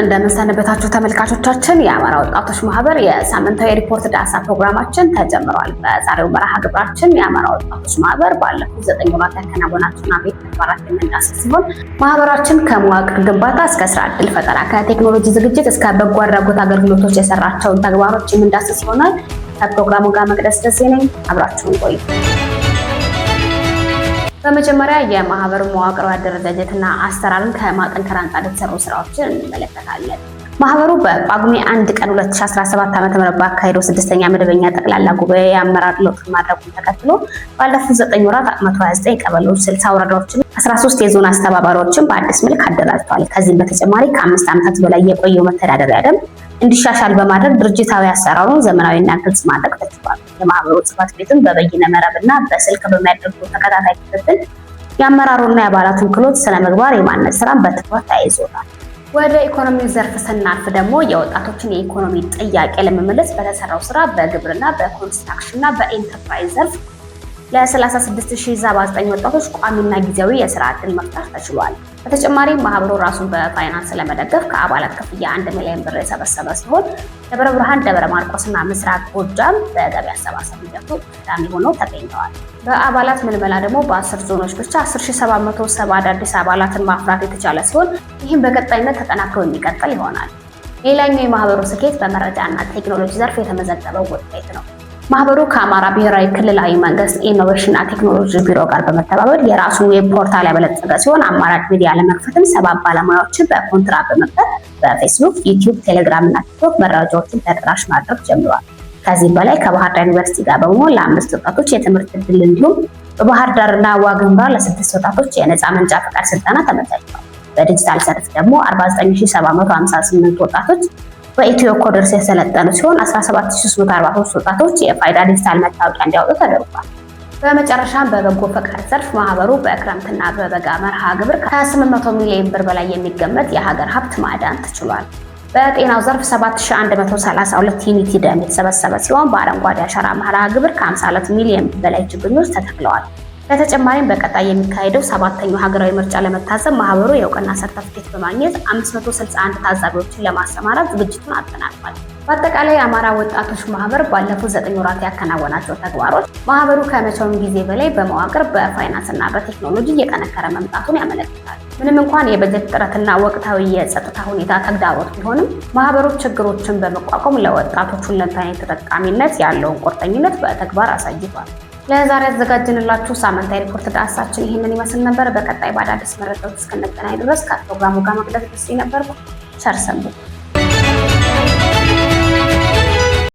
እንደምን ሰነበታችሁ ተመልካቾቻችን። የአማራ ወጣቶች ማህበር የሳምንታዊ ሪፖርት ዳሰሳ ፕሮግራማችን ተጀምሯል። በዛሬው መርሃ ግብራችን የአማራ ወጣቶች ማህበር ባለፉት 9 ወራት ያከናወናቸውን አበይት ተግባራት የምንዳስስ ሲሆን፣ ማህበራችን ከመዋቅር ግንባታ እስከ ስራ ዕድል ፈጠራ፣ ከቴክኖሎጂ ዝግጅት እስከ በጎ አድራጎት አገልግሎቶች የሰራቸውን ተግባሮች የምንዳስስ ይሆናል። ከፕሮግራሙ ጋር መቅደስ ደሴ ነኝ። አብራችሁን ቆዩ። በመጀመሪያ የማህበሩ መዋቅራዊ አደረጃጀትና አሰራርን ከማጠንከር አንጻር የተሰሩ ስራዎችን እንመለከታለን። ማህበሩ በጳጉሜ 1 ቀን 2017 ዓ.ም ባካሄደው ስድስተኛ መደበኛ ጠቅላላ ጉባኤ የአመራር ለውጥ ማድረጉን ተከትሎ ባለፉት 9 ወራት 129 ቀበሌዎች፣ 60 ወረዳዎችን፣ 13 የዞን አስተባባሪዎችን በአዲስ መልክ አደራጅቷል። ከዚህም በተጨማሪ ከ5 ዓመታት በላይ የቆየው መተዳደሪያ ደንብ እንዲሻሻል በማድረግ ድርጅታዊ አሰራሩን ዘመናዊና ግልጽ ማድረግ ተችሏል። የማህበሩ ጽሕፈት ቤትም በበይነ መረብና በስልክ በሚያደርጉ ተከታታይ ክትትል የአመራሩና የአባላቱን ክህሎት፣ ስነ ምግባር የማነጽ ስራን በትኩረት ተያይዞታል። ወደ ኢኮኖሚው ዘርፍ ስናልፍ ደግሞ የወጣቶችን የኢኮኖሚ ጥያቄ ለመመለስ በተሰራው ስራ በግብርና፣ በኮንስትራክሽን እና በኢንተርፕራይዝ ዘርፍ ለ36,079 ወጣቶች ቋሚና ጊዜያዊ የስራ ዕድል መፍጠር ተችሏል። በተጨማሪም ማህበሩ ራሱን በፋይናንስ ለመደገፍ ከአባላት ክፍያ 1 ሚሊዮን ብር የሰበሰበ ሲሆን፣ ደብረ ብርሃን፣ ደብረ ማርቆስ እና ምስራቅ ጎጃም በገቢ አሰባሰብ ሂደቱ ቀዳሚ ሆነው ተገኝተዋል። በአባላት ምልመላ ደግሞ በ10 ዞኖች ብቻ 10,770 አዳዲስ አባላትን ማፍራት የተቻለ ሲሆን፣ ይህም በቀጣይነት ተጠናክሮ የሚቀጥል ይሆናል። ሌላኛው የማህበሩ ስኬት በመረጃና ቴክኖሎጂ ዘርፍ የተመዘገበው ውጤት ነው። ማህበሩ ከአማራ ብሔራዊ ክልላዊ መንግስት ኢኖቬሽንና ቴክኖሎጂ ቢሮ ጋር በመተባበር የራሱን web portal ያበለጸገ ሲሆን፣ አማራጭ ሚዲያ ለመክፈትም 70 ባለሙያዎችን በኮንትራት በመቅጠር በፌስቡክ፣ ዩቲዩብ፣ ቴሌግራም እና ቲክቶክ መረጃዎችን ተደራሽ ማድረግ ጀምሯል። ከዚህም በላይ ከባህር ዳር ዩኒቨርሲቲ ጋር በመሆን ለአምስት ወጣቶች የትምህርት ዕድል እንዲሁም በባህር ዳርና ዋግኽምራ ለስድስት ወጣቶች የነፃ መንጃ ፈቃድ ስልጠና ተመቻችቷል። በዲጂታል ዘርፍ ደግሞ 49,758 ወጣቶች በኢትዮ ኮደርስ የሰለጠኑ ሲሆን፣ 17,343 ወጣቶች የፋይዳ ዲጂታል መታወቂያ እንዲያወጡ ተደርጓል። በመጨረሻም በበጎ ፈቃድ ዘርፍ ማህበሩ በክረምትና በበጋ መርሃ ግብር ከ800 ሚሊዮን ብር በላይ የሚገመት የሀገር ሀብት ማዳን ተችሏል። በጤናው ዘርፍ 7132 ዩኒት ደም የተሰበሰበ ሲሆን፣ በአረንጓዴ አሻራ መርሃ ግብር ከ52 ሚሊዮን በላይ ችግኞች ተተክለዋል። በተጨማሪም በቀጣይ የሚካሄደው ሰባተኛው ሀገራዊ ምርጫ ለመታዘብ ማህበሩ የእውቅና ሰርተፍኬት በማግኘት 561 ታዛቢዎችን ለማሰማራት ዝግጅቱን አጠናቋል። በአጠቃላይ የአማራ ወጣቶች ማህበር ባለፉት 9 ወራት ያከናወናቸው ተግባሮች ማህበሩ ከመቼውም ጊዜ በላይ በመዋቅር፣ በፋይናንስ እና በቴክኖሎጂ እየጠነከረ መምጣቱን ያመለክታል። ምንም እንኳን የበጀት እጥረትና ወቅታዊ የጸጥታ ሁኔታ ተግዳሮት ቢሆንም፣ ማህበሩ ችግሮችን በመቋቋም ለወጣቶች ሁለንተናዊ ተጠቃሚነት ያለውን ቁርጠኝነት በተግባር አሳይቷል። ለዛሬ ያዘጋጀንላችሁ ሳምንታዊ ሪፖርት ዳሰሳችን ይህንን ይመስል ነበር። በቀጣይ በአዳዲስ መረጃዎች እስክንገናኝ ድረስ ከፕሮግራሙ ጋር መቅደስ ደሴ ነበርኩ። ቸር ሰንብቱ።